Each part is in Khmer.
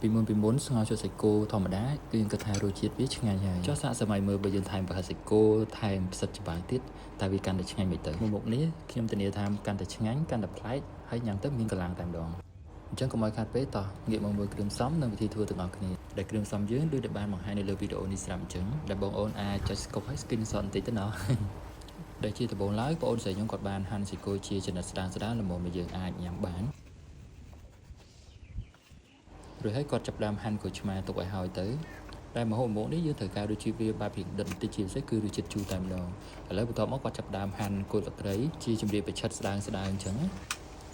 ពីមុនពីមុនស្ងោរជក់សាច់គោធម្មតាគឺយើងគិតថារសជាតិវាឆ្ងាញ់ហើយចុះសាកសម័យមើលបើយើងថែមប្រហិតសាច់គោថែមផ្សិតច្បាងទៀតតើវាកាន់តែឆ្ងាញ់មិនទៅមុខនេះខ្ញុំធានាថាកាន់តែឆ្ងាញ់កាន់តែប្លែកហើយញ៉ាំទៅមានកម្លាំងតែម្ដងអញ្ចឹងកុំឲ្យខាតពេលតោះងាកមកមើលគ្រឿងផ្សំនិងវិធីធ្វើទាំងអស់គ្នាដែលគ្រឿងផ្សំយើងដូចដែលបានបង្ហាញនៅលើវីដេអូនេះស្រាប់អញ្ចឹងដែលបងអូនអាចចុច skip ហើយ screenshot បន្តិចទៅណោះ ដែលជាដំបូងឡើយបងអូនស្រីខ្ញុំគាត់បានហាន់សាច់គោជាចំណិតស្ដើងស្ដើងល្មមឲ្យយើងអាចញ៉ាំបានរួចហើយគាត់ចាប់ផ្ដើមហាន់ក្រូចឆ្មាទុកឲ្យហើយទៅតែម្ហូបមុខនេះយើងត្រូវការរសជាតិវាបែបរៀងដិតបន្តិចជាពិសេសគឺរសជាតិជូរតែម្ដងឥឡូវបន្ទាប់មកគាត់ចាប់ផ្ដើមហាន់គល់ស្លឹកគ្រៃជាជំរាបប្រឆិតស្ដើងស្ដើងអញ្ចឹង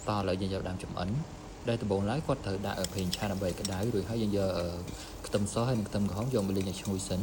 តោះឥឡូវយើងចាប់ផ្ដើមចម្អិនដែលដំបូងឡើយគាត់ត្រូវដាក់ប្រេងឆាដើម្បីក្តៅរួចហើយយើងយកខ្ទឹមសហើយនិងខ្ទឹមក្រហមយកមកលីងឲ្យឈ្ងុយសិន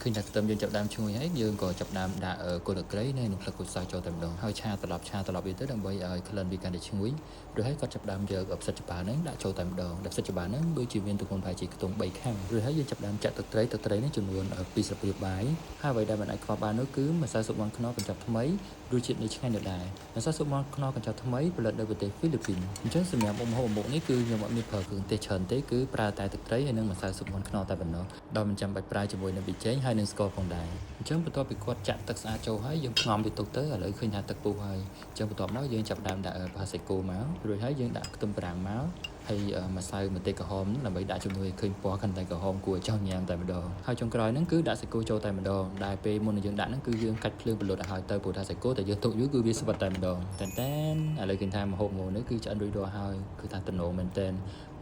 ឃើញថាខ្ទឹមយើងចាប់ដើមឈ្ងុយហើយយើងក៏ចាប់ដើមដាក់គល់ស្លឹកគ្រៃនិងផ្លឹកគូសាចូលតែម្ដងហើយឆាត្រឡប់ឆាត្រឡប់វាទៅដើម្បីឲ្យក្លិនវាកាន់តែឈ្ងុយរួចហើយគាត់ចាប់ដើមយកផ្សិតច្បាហ្នឹងដាក់ចូលតែម្ដងដែលផ្សិតច្បាហ្នឹងដូចជាមានទម្ងន់ប្រហែលជាខ្ទង់3ខាំរួចហើយយើងចាប់ដើមចាក់ទឹកត្រីទឹកត្រីនេះចំនួន2ស្លាបព្រាបាយហើយអ្វីដែលមិនអាចខ្វះបាននោះគឺម្សៅស៊ុបមាន់ខ្នុរកញ្ចប់ថ្មីរសជាតិនេះឆ្ងាញ់ដដែលម្សៅស៊ុបមាន់ខ្នុរកញ្ចប់ថ្មីផលិតនៅប្រទេសហ្វីលីពីនអញ្ចឹងសម្រាប់មុខម្ហូបមុខនេះគឺខ្ញុំអត់មានប្រើគ្រឿងទេសច្រើនទេគឺប្រើតែទឹកត្រីហើយនិងម្សៅស៊ុបមាន់ខ្នុរតែប៉ុណ្ណោះដោយមិនចាំបាច់ប្រើជាមួយនឹងប៊ីចេងហើយនិងស្ករផងដែរអញ្ចឹងបន្ទាប់ពីគាត់ចាក់ទឹកស្អាតចូលហើយយើងផ្ងំវាទុកទៅឥឡូវឃើញថាទឹកពុះហើយអញ្ចឹងបន្ទាប់មកយើងចាប់ផ្ដើមដាក់ប្រហិតសាច់គោមករួចហើយយើងដាក់ខ្ទឹមបារាំងមកហើយម្សៅម្ទេសក្រហមដើម្បីដាក់ជំនួយឲ្យឃើញពណ៌កាន់តែក្រហមគួរឲ្យចង់ញ៉ាំតែម្ដងហើយចុងក្រោយហ្នឹងគឺដាក់សាច់គោចូលតែម្ដងដែលពេលមុននឹងយើងដាក់ហ្នឹងគឺយើងកាច់ភ្លើងពន្លត់ឲ្យហើយទៅព្រោះថាសាច់គោតែយើងទុកយូរគឺវាស្វិតតែម្ដងតែតែនឥឡូវឃើញថាម្ហូបមួយនេះគឺឆ្អិនរួចរាល់ហើយគឺថាទំនងមែនតែន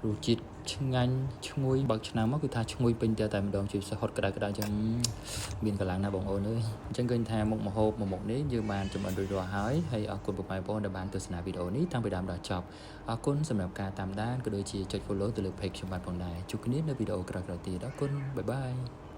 រសជាតិឆ្ងាញ់ឈ្ងុយបើកឆ្នាំមកគឺថាឈ្ងុយពេញតែតែម្ដងជាពិសេសហុតក្តៅក្តៅចឹងមានកម្លាំងណាស់បងអូនអើយអញ្ចឹងឃើញថាមុខម្ហូបមួយមុខនេះយើងបានចម្អិនរួចរាល់ហើយហើយអរគុណពុកម៉ែបងប្អូនដែលបានទស្សនាវីដេអូនេះតាំងពីដើមដល់ចប់អរគុណសម្រាប់ការតាមដានក៏ដូចជាចុច follow ទៅលើ page ខ្ញុំបាទផងដែរជួបគ្នានៅវីដេអូក្រោយៗទៀតអរគុណ bye bye.